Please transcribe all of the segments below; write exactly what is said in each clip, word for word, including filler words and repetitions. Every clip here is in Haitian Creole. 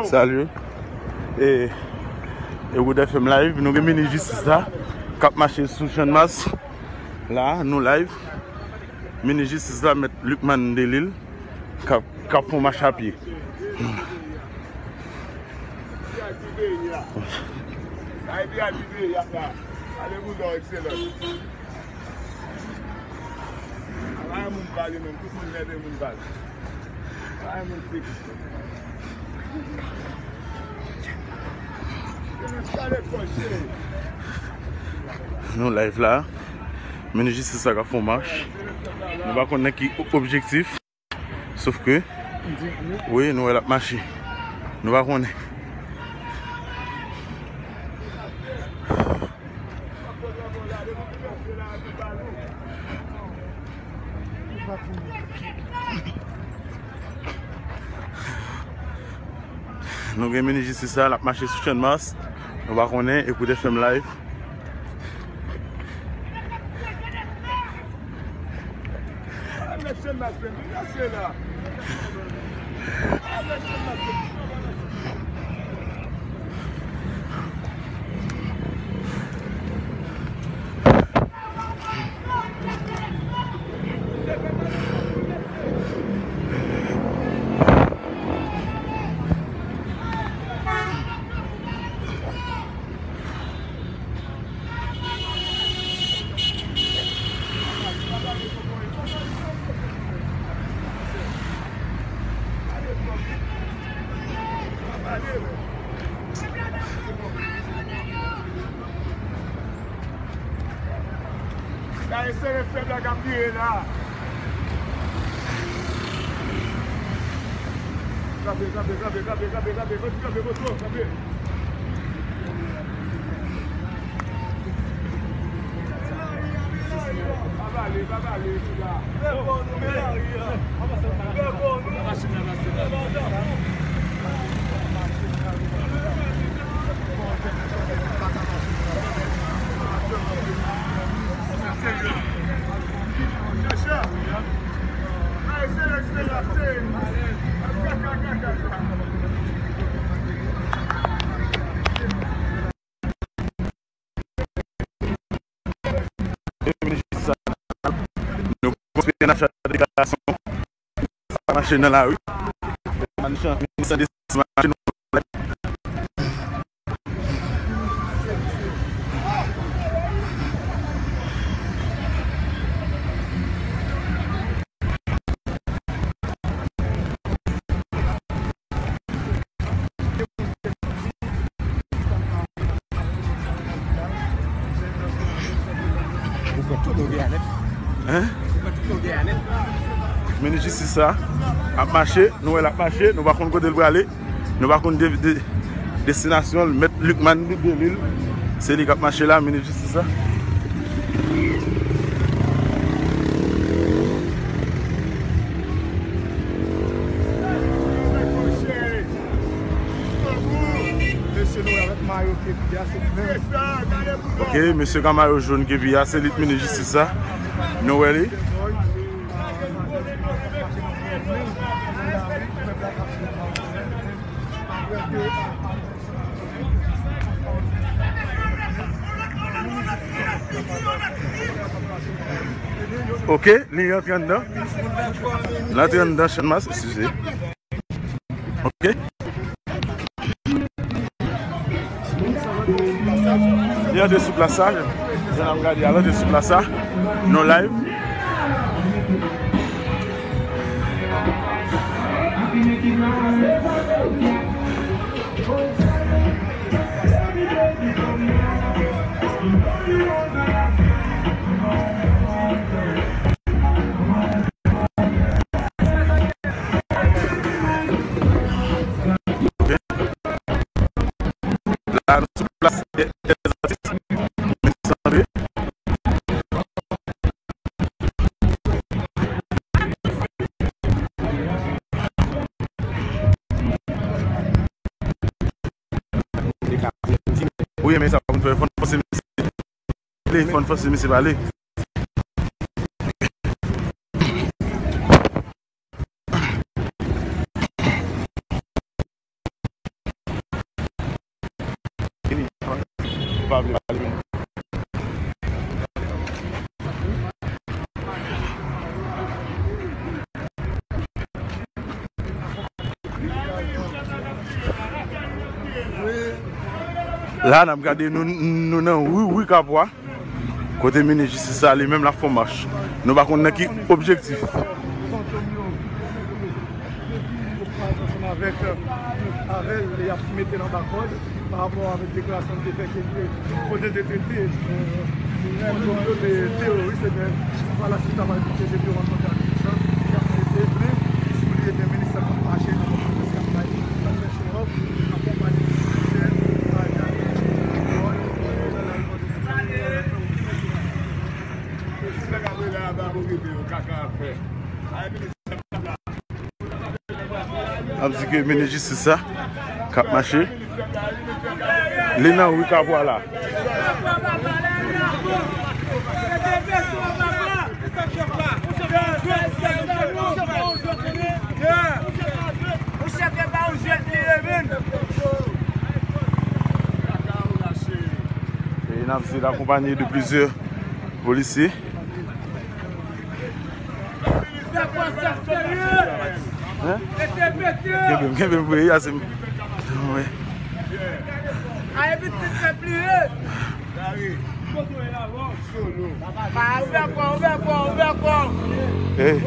Salut. E, e Wood F M Live, nou gen minis jistis la k ap mache sou Channmas. La, nou live. Minis jistis la, Mèt Lucmane Delille, k ap, k ap fè yon mach a pye. Nou live la. Minis jistis la k ap fè yon mach. Nou pa konnen ki objektif. Sof ke, wi, nou wè l ap mache. Nou pa konnen. Nou gen minis jistis la, l ap mache sou Channmas. Nou pa konnen, e Wood F M Live. Gade sere fèb la k ap vire la. Kanpe, kanpe, kanpe, kanpe, kanpe, kanpe, kanpe, kanpe, kanpe, kanpe. Pa pale, pa pale, piga. Nou kontinye nan chan deklarasyon. Mache nan lari. Mache nan Hein? Minis jistis sa ap mache, nou wè l ap mache, nou pa konn kote l prale. Nou pa konn de, de, destinasyon l, Mèt Lucmane Delille. Se li k ap mache la, minis jistis la. Ok, mesye ka mayo jòn kepi a, se li k minis jistis la. Nou wè li. Ok, li rantre anndan. L antre anndan Channmas, eskize. Ok. Li antre sou plas la. Jan n ap gade a, l antre sou plas la. Nou live. La, nou sou plas dè, dè zatis. Wi, men sa pou n fè, fò n fòse misye. Fò n fòse misye pale. pa vle pale. La, n ap gade, nou, nou nan ri, ri Kapwa. Kote minis jistis la, li menm, l ap fè yon mach. Nou pa konn nan ki objektif. Ansanm avèk, avè l, y ap mete l anba kòd pa rapò avèk deklarasyon l te fè ke l te, kote l te trete, euh, fondom yo de teworis, ebyen, pa la swit, apre l te trete yo an kontra. Sa, y ap trete, men, si w li, ebyen, minis la konn mache nan konferans y ap bay, y ap fè show off, akonpanye minis la, N ap di ke minis jistis la k ap mache, li nan ri Kapwa la. E n ap di l akonpanye de plizyè polisye. Hein? Kenbe m, kenbe m, vre, Yasin. Wi. Ouvè kò, ouvè kò, ouvè kò. Eh.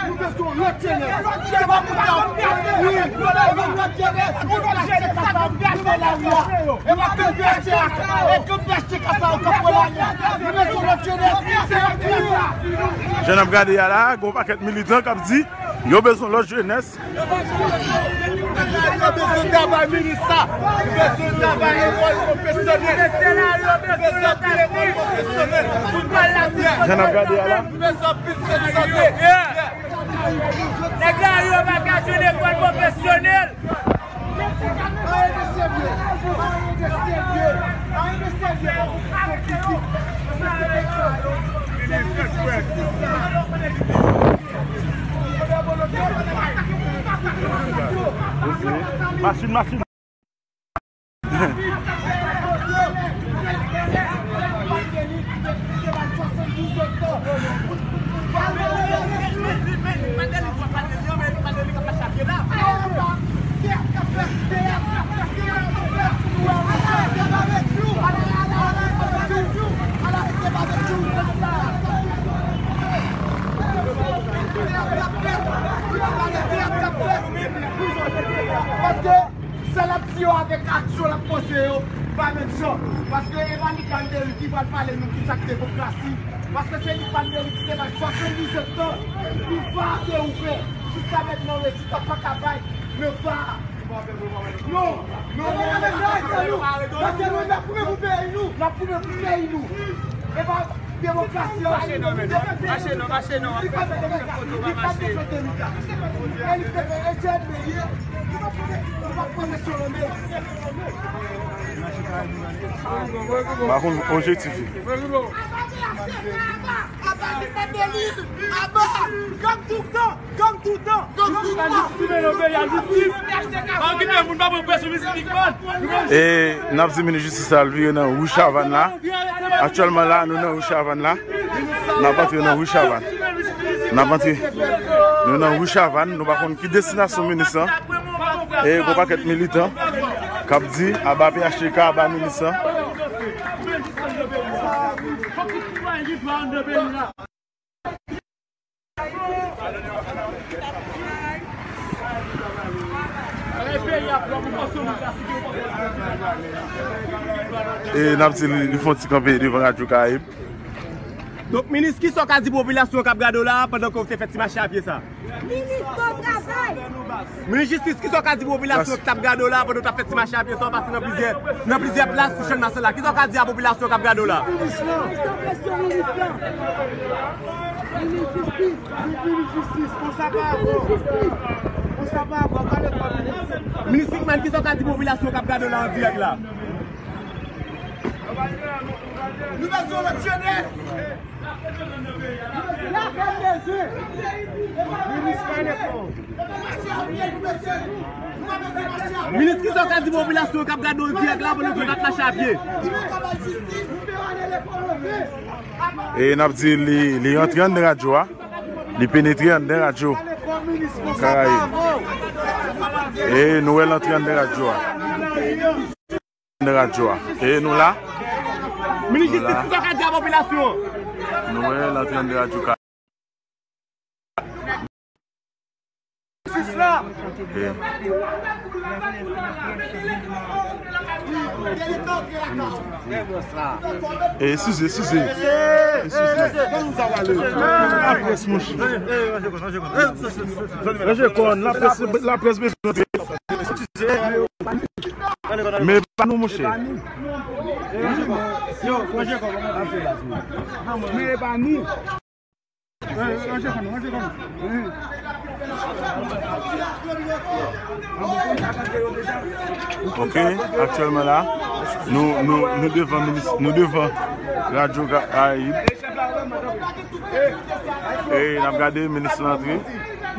Nou bezwen lòt jenès. Se pa moun sa yo. Wi, nou bezwen lòt jenès. Pou nou achte kasa, nou pran lari a. E pa ke P H T A, e ke P H T K sa yo k ap pran lari a. Nou bezwen lòt jenès. Se lòt jenès la. Jan n ap gade a la, gen yon pakèt militan k ap di yo bezwen lòt jenès. Yo bezwen travay minis la. Yo bezwen travay lekòl pwofesyonèl. Yo bezwen anpil lekòl pwofesyonèl. Jan n ap gade a la. Yo bezwen anpil sèt sante. Nèg la, yo pa ka jwenn lekòl pwofesyonèl. Machin, machin. Paske sa l ap di yo avèk aksyon l ap poze yo pa menm jan. Paske e pa Nicandre ki pral pale nou kisa k demokrasi. Paske se Nicandre ki te bay swasanndizèt tan pou va te ouvè. Jiska mentnan rezilta pa ka bay. Men va. Non, non, non, non, non, non, non. Paske nou n ap goumen pou peyi nou. N ap goumen pou peyi nou. E pa demokrasi an. Mache non, men. Mache non, mache non. Li pa t defete Nika. Li pa t defete Nika. E li te fè etèd meye. Li pa t pran presyon nan men. M pa konn objektif li. Aba Nicandre! Aba! Gang toutan! Gang toutan! Gang toutan! E n ap di minis jistis la, l vire nan ri Chavann la. Aktyèlman la, nou nan ri Chavann la. N ap antre nan ri Chavannes. N ap antre. Nou nan ri Chavannes, nou pa konn ki destinasyon minis lan. E gon pakèt militan k ap di aba P H T K, aba minis lan. E n ap di li, li fè yon ti kanpe devan Radyo Karayib. Donk, minis, kisa w ka di popilasyon k ap gade w la a pandan ke w te fè ti mache a pye sa a? Minis, bon travay! Minis jistis, kisa w ka di popilasyon k t ap gade w la a pandan w t ap fè ti mache a pye sa a, w pase nan plizyè, nan plizyè plas sou Channmas la? Kisa w ka di a popilasyon k ap gade w la a? Minis lan! Minis lan! Minis jistis! Minis jistis! Konsa pa avè w! Konsa pa avè w! Gade kò minis! Minis Rickman, kisa w ka di popilasyon k ap gade w la an dirèk la? Nou bezwen lòt jenès! Minis, kisa w ka di popilasyon k ap gade w dirèk la pandan ke w t ap mache a pye? E n ap di li, li rantre anndan radyo a. Li penetre anndan Radyo Karayib. E nou wè l antre anndan radyo a. Anndan radyo a. E nou la. Minis jistis, kisa w ka di a popilasyon an? Nou wè l antre anndan radyo Karayib. E, eskize, eskize. Eskize. Laprès, monchè. Ranje kò n, laprès, laprès bezwen antre. Men pa nou, monchè. Men pa nou. Ok, aktyèlman la, nou, nou, nou devan minis, nou devan Radyo Karayib. E n ap gade minis lan antre.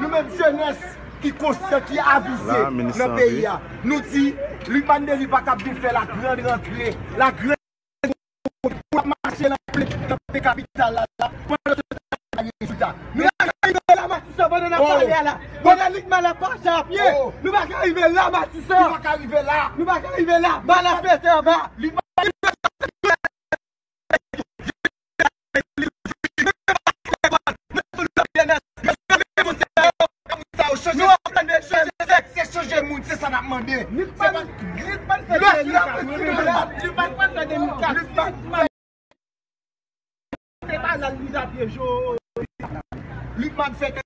Nou menm jenès ki konsyan, ki avize nan peyi a, nou di Lucmane Dely pa kab vin fè la grande rentrée, la grande pou l ap mache nan plen, nan plen kapital la, la, pandan se tan n ap gade rezilta. Nou pa ka rive la, Matisan, pandan n ap pale a la. Pandan Lucmane ap mache a pye, nou pa ka rive la, Matisan. Nou pa ka rive la. Nou pa ka rive la. Bal ap pete anba. Chanje, chanje, se chanje moun, se sa n ap mande. Se pa, li pa, li pa, li pa, li pa, se pa la li t ap ye jo. Li pa fè ke,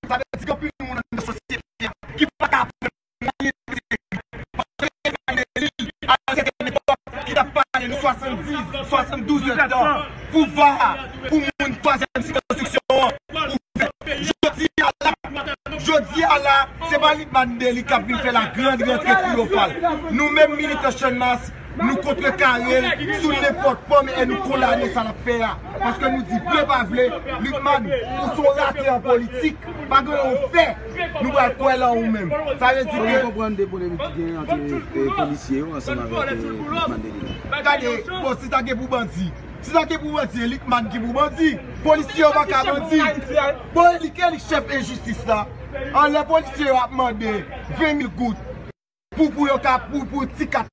sa vle di gen anpil moun nan sosyete a ki pa ka aprann anyen. Paske Evangeline, a yon sètèn epòk, ki t ap pale nou swasanndiz, swasanndouz èdtan, pouvwa pou moun twazyèm sikonstriksyon an ouvè. Jodi a la, jodi a la, se pa Lucmane Dely k ap vin fè la grande rentrée triomphale. Nou menm militan Channmas, nou kontrekare l sou nenpòt fòm e nou kondane sa l ap fè a. Paske nou di, vle pa vle, Lucmane, ou se yon ratè an politik, pa gen yon fè nou pral kwè lan ou menm. Sa vle di ke... Ou konprann de polemik ki genyen ant, e, polisye yo ansanm avèk, e, Lucmane Dely la? Gade, bon, si ta gen pou bandi, si ta gen pou bandi, e Lucmane ki pou bandi. Polisye yo pa ka bandi. Bon, e li ke li chèf enjistis la. Anlè polisye yo ap mande ven mil goud pou, pou yo ka, pou, pou ti kat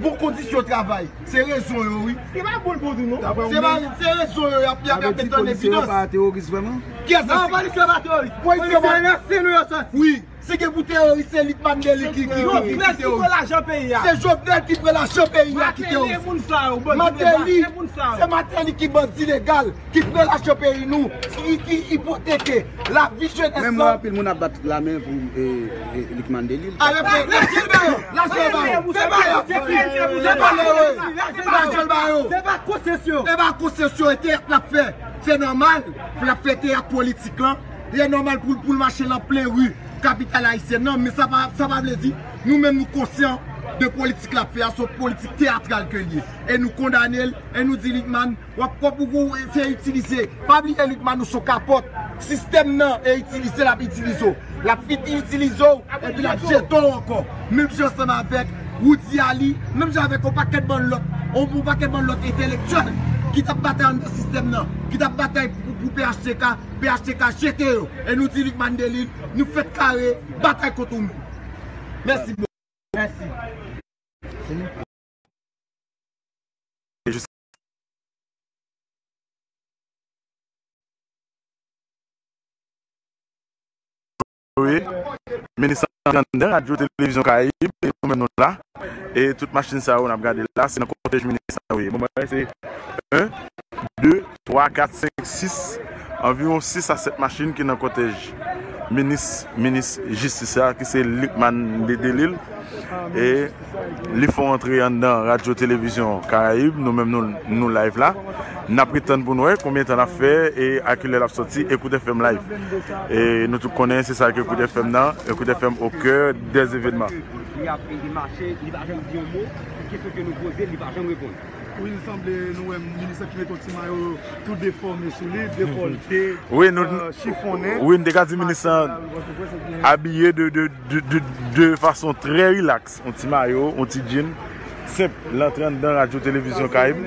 bon kondisyon travay. Se rezon yo, wi. Se pa bon l pou di, non. Se pa, se rezon yo, y ap, y ap, y ap mete an evidans. Sa vle di polisye yo pa teworis vrèman? Kiyès sa? Non, polisye yo pa teworis. Polisye yo pa teworis. Polisye nan se nou yo sòti. Wi. Si gen pou teworis, se Lucmane Dely ki, ki, ki, ki teworis. Jovenel ki pran lajan peyi a. Se Jovenel ki pran lajan peyi a ki teworis. Martelly, moun sa yo, bandi legal, se moun sa yo. Martelly, se Martelly ki bandi legal, ki pran lajan peyi nou, ki, ki ipoteke lavi jenès lan. Menm lè anpil moun ap bat lamen pou, e, e, Lucmane Dely. Alè, lajan l ba yo, lajan l ba yo. Se pa yo, se pa yo, se pa yo. Lajan l ba yo. Se pa konsesyon. Se pa konsesyon, e teyat l ap fè. Se nòmal pou l ap fè teyat politik lan. Li nòmal pou, pou l mache nan plen ri kapital ayisyèn nan, men sa pa, sa pa vle di nou menm nou konsyan de politik l ap fè a, se yon politik teyatral ke l ye. E nou kondane l, e nou di Lucmane, w ap kòb ou se itilize. Pa bliye Lucmane, ou se yon kapòt. Sistèm nan e itilize, l ap itilize w. L ap fin itilize w, epi l ap jete w ankò. Menm jan ansanm avèk Roudy Ali, menm jan avèk yon pakèt bann lòt, yon, yon pakèt bann lòt entèlektyèl ki t ap batay anndan sistèm nan, ki t ap batay pou, pou P H T K, P H T K jete yo. E nou di Lucmane Delille, nou fèt kare, batay kont ou menm. Mèsi bro. Mèsi. Wi. Minis lan anndan Radyo Televizyon Karayib, e nou menm nou la. E tout machin sa yo n ap gade la, se nan kòtèj minis lan yo ye. Bon, bagay se en, de, twa, kat, senk, sis, anviwon sis a sèt machin ki nan kòtèj minis, minis jistis la, ki se Lucmane Delille. E li fè yon antre anndan Radyo Televizyon Karayib, nou menm nou, nou live la. N ap ret tann pou n wè konbyen tan l ap fè e a kilè l ap sòti Écoute F M live. E nou tout konnen se sa k Écoute F M nan, Écoute F M au cœur des événements. Li ap, li mache, li pa janm di yon mo, tout kesyon ke nou poze l, li pa janm reponn. Wi, li sanble nou wè minis lan ki mete yon ti mayo tou defòme sou li, dekòlte, wi, nou, euh, chifonnen. Wi, nou te ka di minis lan abiye de, de, de, de, de fason trè rilaks. Yon ti mayo, yon ti djin. Senp, l antre anndan Radyo Televizyon Karayib.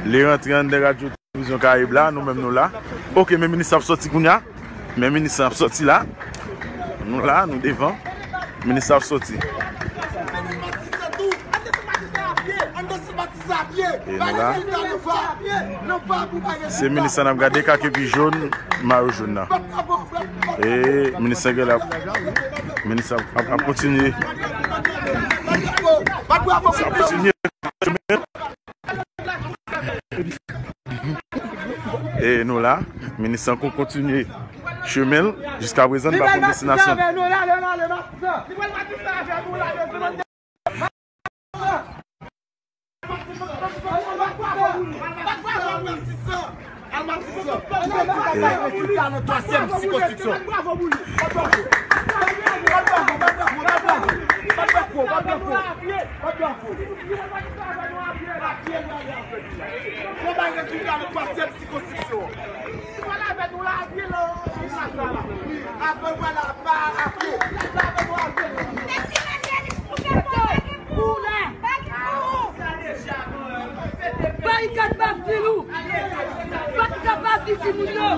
Li rantre anndan Radyo Televizyon Karayib la, nou menm nou la. Oke, men minis lan ap sòti kounye a. Men minis lan ap sòti la. Nou la, nou devan. Minis lan ap sòti. E nou la. Se minis lan n ap gade, kake pi jòn, mayo jòn nan. E minis lan genlè ap, minis lan ap, ap, ap kontinye. Ap kontinye. E nou la, minis lan kon kontinye chemen l. Jiskaprezan, n pa konn destinasyon. Barikad Bafilou! Barikad Bafil timoun yo!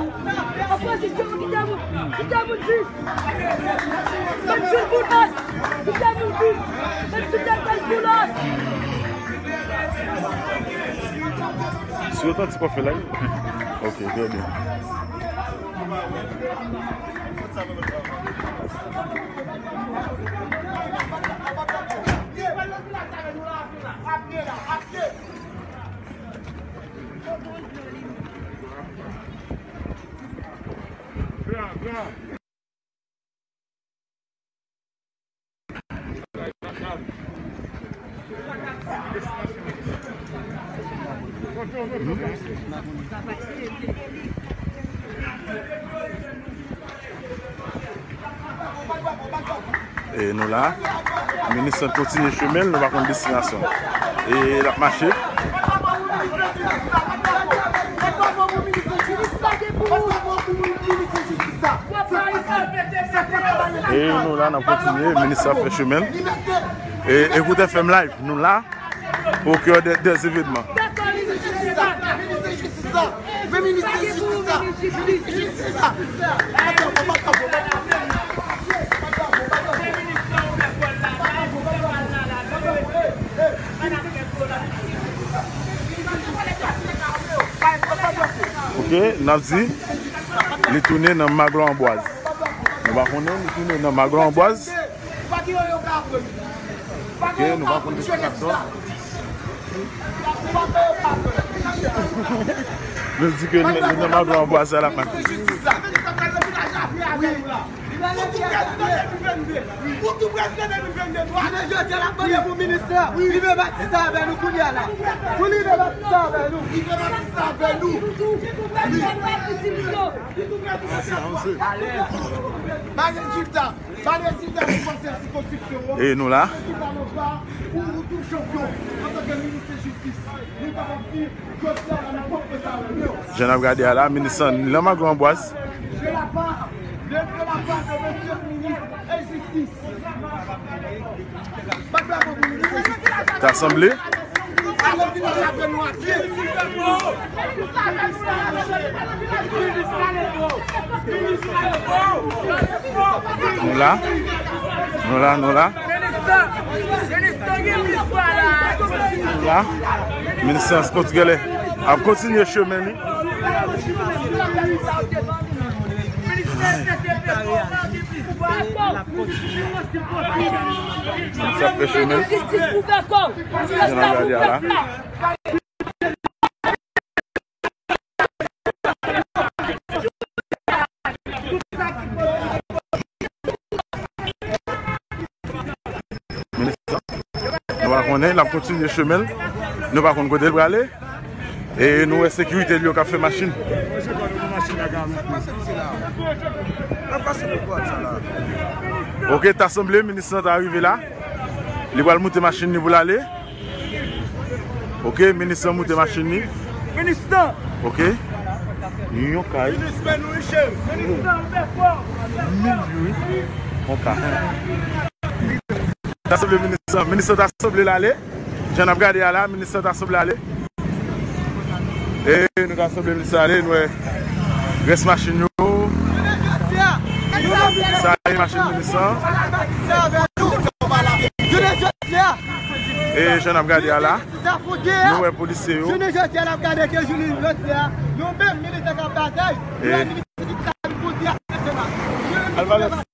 Opozisyon an kite moun, kite moun viv! Mèt Jules Boulos! Kite moun viv! Mèt Jules Boulos! Si otantik pa fè la, wi. Ok, trè byen. E nou la. Minis lan kontinye chemen l, nou pa konn destinasyon. E l ap mache. E nou la, n ap kontinye, minis lan ap fè chemen l. E, Écoute F M live, nou la. Au cœur des, des événements. Ok, n ap di, li tounen nan Maglo Anbwaz. Nou pa konnen, li tounen nan Maglo Anbwaz. Ok, nou pa konn destinasyon. Nou di ke li, li nan Maglo Anbwaz sa la, man. Pou ki prezidan de mil vennde? Pou ki prezidan de mil vennde? Jounen jodi a, n ap mande pou minis lan. Rive Batista avè nou kounye a la. Pou Rive Batista avè nou. Rive Batista avè nou. Wi. Ba rezilta. Ba rezilta pou konsèy sikonstriksyon an. E nou la. Rezilta nou pa pou ou tou chanpyon. Antanke minis jistis, nou kapab di, jodi a la, nou pòp fè sa avè nou. Jan n ap gade a la, minis lan nan Maglo Anbwaz. De la part, de, de la part de mesye minis e jistis. Bat Ta sanble. Nou la. Nou la, nou la. Nou la. Minis Scott Gèlè ap kontinye chemen li. Sa fè chemen. Jan n ap gade a la. Minis lan, nou pa konnen, l ap kontinye chemen l. Nou pa konn kote l prale. E nou wè sekirite li yo k ap fè machin. Ok, ta sanble minis lan ta rive la. Li pral moute machin li pou l ale. Ok, minis lan moute machin li. Minis lan! Ok. Yon kay. Minis lan, ou bèk fò. Yon kay. Ta sanble minis lan. Minis lan ta sanble l ale. Jan n ap gade a la, minis lan ta sanble ale. E nou ta sanble minis lan ale, nou wè rès machin yo. Sa e machin minis lan. Jounen jodi a. E jan n ap gade a la, nou wè polisye yo. Jounen jodi a, n ap gade ke jounen jodi a, nou menm militan k ap batay pou la minis lan,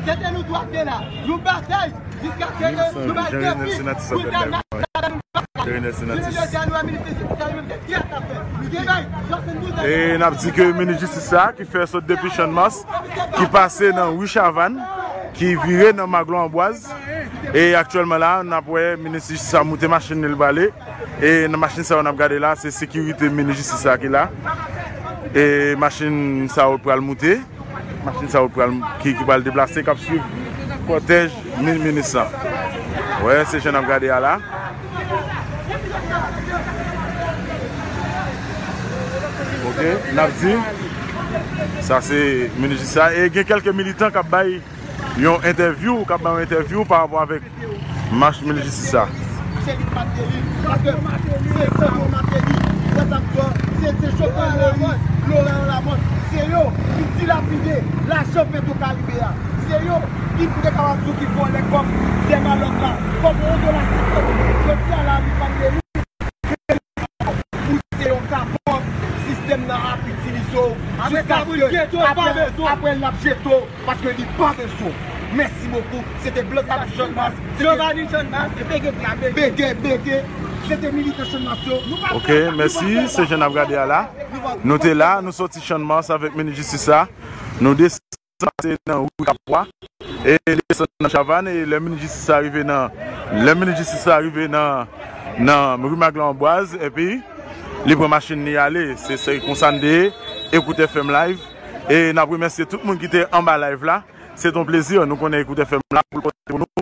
se te nou dwa te la. Nou batay jiskaske nou bay defi pou damnasyon sa nou batay. Jounen jodi a, nou wè minis lan, se tèt la fè. Li te bay swasanndouz ane. E n ap di ke minis jistis sa ki fè sot depi Channmas, ki pase nan ri Chavann, ki vire nan Maglo Anbwaz. E aktyèlman la, n ap wè minis jistis sa moute machin li, l prale. E nan machin sa yo n ap gade la, se sekirite minis jistis sa ki la. E machin sa yo pral moute. Machin sa yo pral, ki, ki pral deplase, k ap swiv kòtèj mi-, minis lan. Wè, se jan n ap gade a la. Ok, n ap di, sa se minis jistis sa. E gen kèlke militan k ap bay yon entèvyou, k ap bay yon entèvyou pa rapò avèk mach minis jistis sa. Se li k bat de li, paske se Sandro Martelly, wè sa m di w, se, se Jovenel Moïse, Laurent Lamothe, se yo ki dilapide lajan Petro Caribe a, se yo ki pou te kapab di w ki vòlè kòb dè malòt la, kòb yon dola senkant, jodi a la, li pa t de li. Ou se yon kapòt, sistèm nan ap itilize w jiskaske apre, apre l ap jete w paske li pa bezwen w. Mèsi bokou. Se te Blan Kabrit Channmas. Giovanni Channmas, e Bege Bla, Bege. Bege, Bege. Se te militan Channmas yo. Ok, mèsi. Se jan n ap gade a la. Nou te la, nou soti Channmas avèk minis jistis la. Nou desann pase nan ri Kapwa. E li desann nan Chavann. E lè minis jistis la rive nan, lè minis jistis la rive nan, nan ri Maglo Anbwaz, epi li pran machin li ale. Se, se konsa n te ye. Ekout F M Live. E n ap remèsye tout moun ki te anba live la. Se t on plezi, nou konnen Ekout F M la pou l pote pou nou.